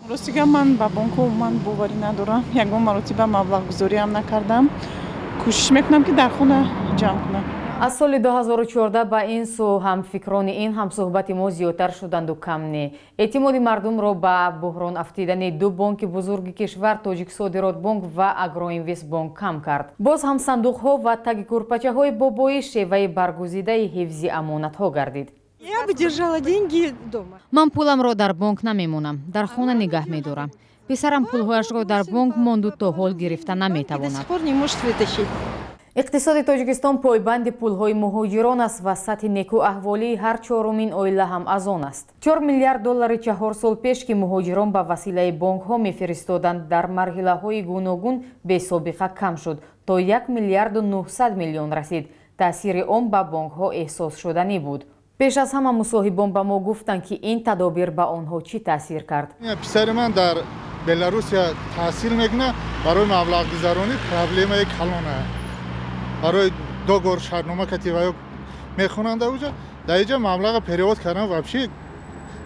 Рости гап, ман ба бонкҳо умуман боварӣ надорам. Ягон маротиба маблағгузориам накардам. Кӯшиш мекунам, ки дар хона ҷамъ кунам. Аз соли 2014 ба ин сӯ ҳамфикрони ин ҳамсӯҳбати мо зиёдтар шуданду кам не. Эътимоди мардумро ба буҳрон афтидани ду бонки бузурги кишвар, Тоҷиксодиротбонк ва Агроинвестбонк, кам кард. Боз ҳам сандуқҳо ва таги кӯрпачаҳои бобоӣ шеваи баргузидаи ҳифзи амонатҳо гардид. Я бы держала деньги дома. Ман пуламро дар бонк намемонам, дар хона нигаҳ медорам. Писарам пулҳояшро дар бонк монду, то ҳол гирифта До наметавонад. сих пор не может вытащить. Иқтисоди Тоҷикистон пойбанди пулҳои муҳоҷирон аст ва сатҳи некӯаҳволии ҳар чорумин оила ҳам аз он аст. 4 миллиард доллари 4 сол пеш, ки муҳоҷирон ба василаи бонкҳо мефиристоданд, дар марҳилаҳои гуногун бесобиқа кам шуд, то 1 миллиарду 900 миллион расид. Таъсири он ба бонкҳо эҳсосшуданӣ буд. Пеш аз ҳама мусоҳибон ба мо гуфтанд, ки ин тадобир ба онҳо чӣ таъсир кард. Писари ман дар Беларусия таҳсил мекунад. Барои маблағгузаронӣ проблемаи калона. Барои договор, шартнома кати ва ё мехонанд уҷа. Дар иҷа маблаға перевод кардан вообще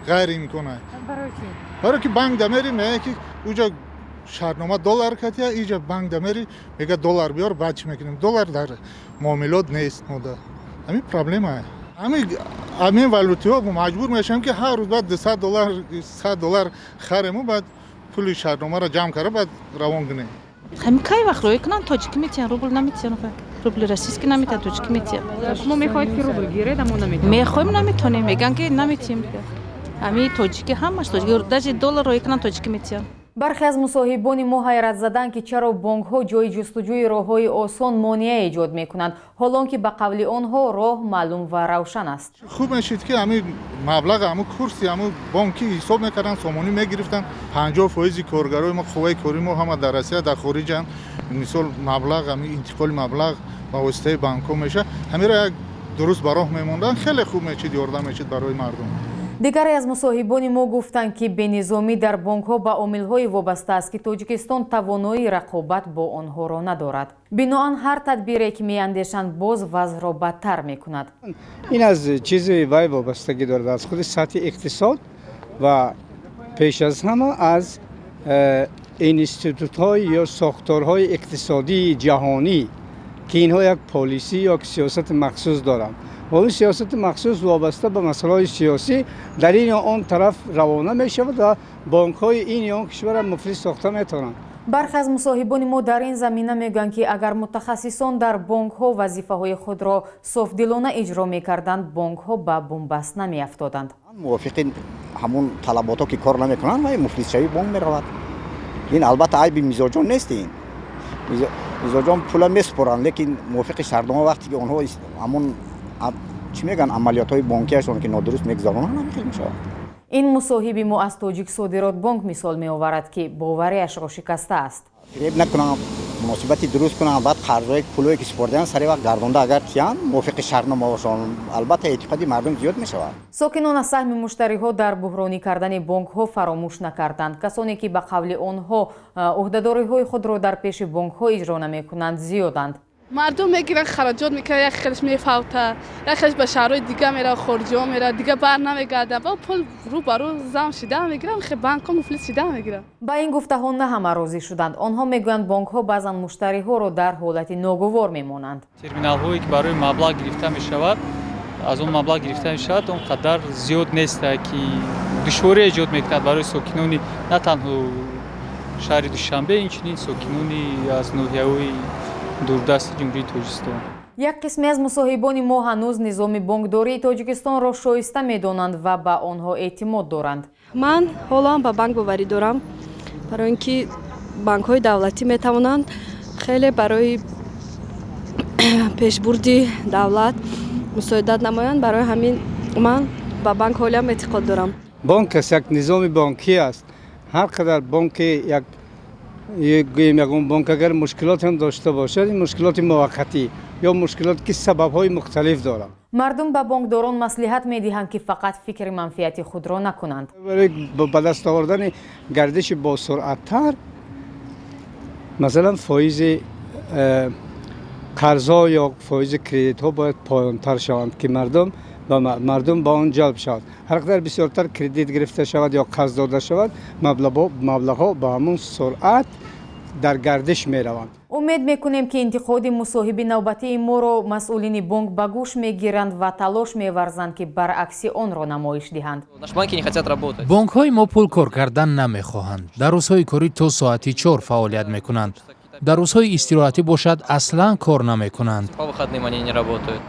ғайриимкон аст, барое ки банк да мери, мега ки уҷа шартнома доллар катия, иҷа банк да мери, мега доллар биёр, баъд чӣ мекунем. Доллар дар муомилот нест мода. Ҳамин проблема. Ҳамин валютиҳо маҷбур мешавем, ки ҳар рӯз баъд 200 доллар, 100 доллар харему, баъд пули шартномаро ҷамъ карда, баъд равон кунем. Ҳамин кай вақт роӣ кунанд, тоҷикӣ метиҳанд, рубл наметиҳанд, рубли российский наметиҳанд, тоҷикӣ метиҳанд. Шумо мехоҳед, ки рубл гиред, аммо наметавонед. Мехоҳем, наметонем, мегӯянд, ки наметиҳем. Ҳамин тоҷикӣ, ҳамаш тоҷикӣ, даже доллар роӣ кунанд, тоҷикӣ метиҳанд. Бархе аз мусоҳибони мо ҳайрат заданд, ки чаро бонкҳо ҷои ҷустуҷӯи роҳҳои осон монеа эҷод мекунанд, ҳолон ки ба қавли онҳо роҳ маълум ва равшан аст. Хуб мешид, ки ҳамин маблағ, ҳамун курси ҳамун бонкӣ ҳисоб мекарданд, сомонӣ мегирифтанд. 50 фоизи коргарои мо, қувваи кори мо ҳама дар Россия, дар хориҷанд. Мисол, маблағ, ҳамин интиқоли маблағ ба воситаи банкҳо мешавад. Ҳаминро як дуруст ба роҳ мемонданд, хеле хуб мешид, ёрдам мешид барои мардум. Дигаре аз мусоҳибони мо гуфтанд, ки бенизомӣ дар бонкҳо ба омилҳое вобаста аст, ки Тоҷикистон тавоноии рақобат бо онҳоро надорад. Биноан ҳар тадбире, ки меандешанд, боз вазъро бадтар мекунад. Ин аз чизи вай вобастагӣ дорад, аз худи сатҳи иқтисод ва пеш аз ҳама аз институтҳои ё сохторҳои иқтисодии ҷаҳонӣ, ки инҳо як полисӣ ё сиёсати махсус доранд ва он сиёсати махсус вобаста ба масъалаҳои сиёсӣ дар ин ё он тараф равона мешавад ва бонкҳои ин ё он кишварро муфлис сохта метавонанд. Бархе аз мусоҳибони мо дар ин замина мегӯянд, ки агар мутахассисон дар бонкҳо вазифаҳои худро софдилона иҷро мекарданд, бонкҳо ба бунбаст намеафтоданд. Мувофиқи ҳамун талаботҳо ки кор намекунанд, вай муфлисшавӣ бонк меравад. Ин албатта айби мизоҷон нест. Ин мизоҷон пула месупоранд, лекин мувофиқи шартнома вақте ки онҳо ҳамун, чӣ мегӯянд, амалиётҳои бонкиашон ки нодуруст мегузаронанд, ҳамин хел мешавад. Ин мусоҳиби мо аз Тоҷиксодиротбонк мисол меоварад, ки бовариашро шикастааст. Фиреб накунанд, муносибати дуруст кунанд, баъд қарзҳои, пулое ки супордаанд, сари вақт гардонда агар тиянд, мувофиқи шартномаҳошон, албатта эътиқоди мардум зиёд мешавад. Сокинон аз саҳми муштариҳо дар буҳронӣ кардани бонкҳо фаромӯш накарданд. Касоне, ки ба қавли онҳо ӯҳдадориҳои худро дар пеши бонкҳо иҷро намекунанд, зиёданд. Мардум мегиранд, хароҷот мекунанд, як хелаш мефавта, як хелаш ба шаҳрҳои дига мерава, хориҷиҳо мерава, дига бар намегардад ва пул рӯ ба рӯ зам шида мегирам, банкҳо муфлис шида мегиранд. Ба ин гуфтаҳо на ҳама розӣ шуданд. Онҳо мегӯянд, бонкҳо баъзан муштариҳоро дар ҳолати ногувор мемонанд. Терминалҳое, ки барои маблағ гирифта мешавад, аз он маблағ гирифта мешавад, он қадар зиёд нест, ки душворӣ эҷод мекунад барои сокинони на танҳо шаҳри Душанбе, инчунин сокинони аз ноҳияҳои дурдасти Ҷумҳурии Тоҷикистон. Як қисме аз мусоҳибони мо ҳанӯз низоми бонкдории Тоҷикистонро шоиста медонанд ва ба онҳо эътимод доранд. Ман ҳоло ҳам ба банк боварӣ дорам, барои ин ки банкҳои давлатӣ метавонанд хеле барои пешбурди давлат мусоидат намоянд. Барои ҳамин ман ба банк ҳолиам эътиқод дорам. Бонк аст, як низоми бонкӣ аст. Ҳар қадар бонки як, гӯем, ягон бонк агар мушкилот ҳам дошта бошад, ин мушкилоти муваққатӣ ё мушкилоте, ки сабабҳои мухталиф доранд. Мардум ба бонкдорон маслиҳат медиҳанд, ки фақат фикри манфиати худро накунанд. Барои ба даст овардани гардиши босуръаттар, масалан, фоизи қарзҳо ё фоизи кредитҳо бояд поёнтар шаванд, ки мардум Ва мардум ба он ҷалб шавад. Ҳар қадар бисёртар кредит гирифта шавад ё қарз дода шавад, маблағҳо ба ҳамон суръат дар гардиш мераванд. Умед мекунем, ки интиқоди мусоҳиби навбатии моро масъулини бонк ба гӯш мегиранд ва талош меварзанд, ки баръакси онро намоиш диҳанд. Бонкҳои мо пул кор кардан намехоҳанд. Дар рӯзҳои корӣ то соати 4 фаъолият мекунанд, дар рӯзҳои истироҳатӣ бошад, аслан кор намекунанд. По выходным они не работают.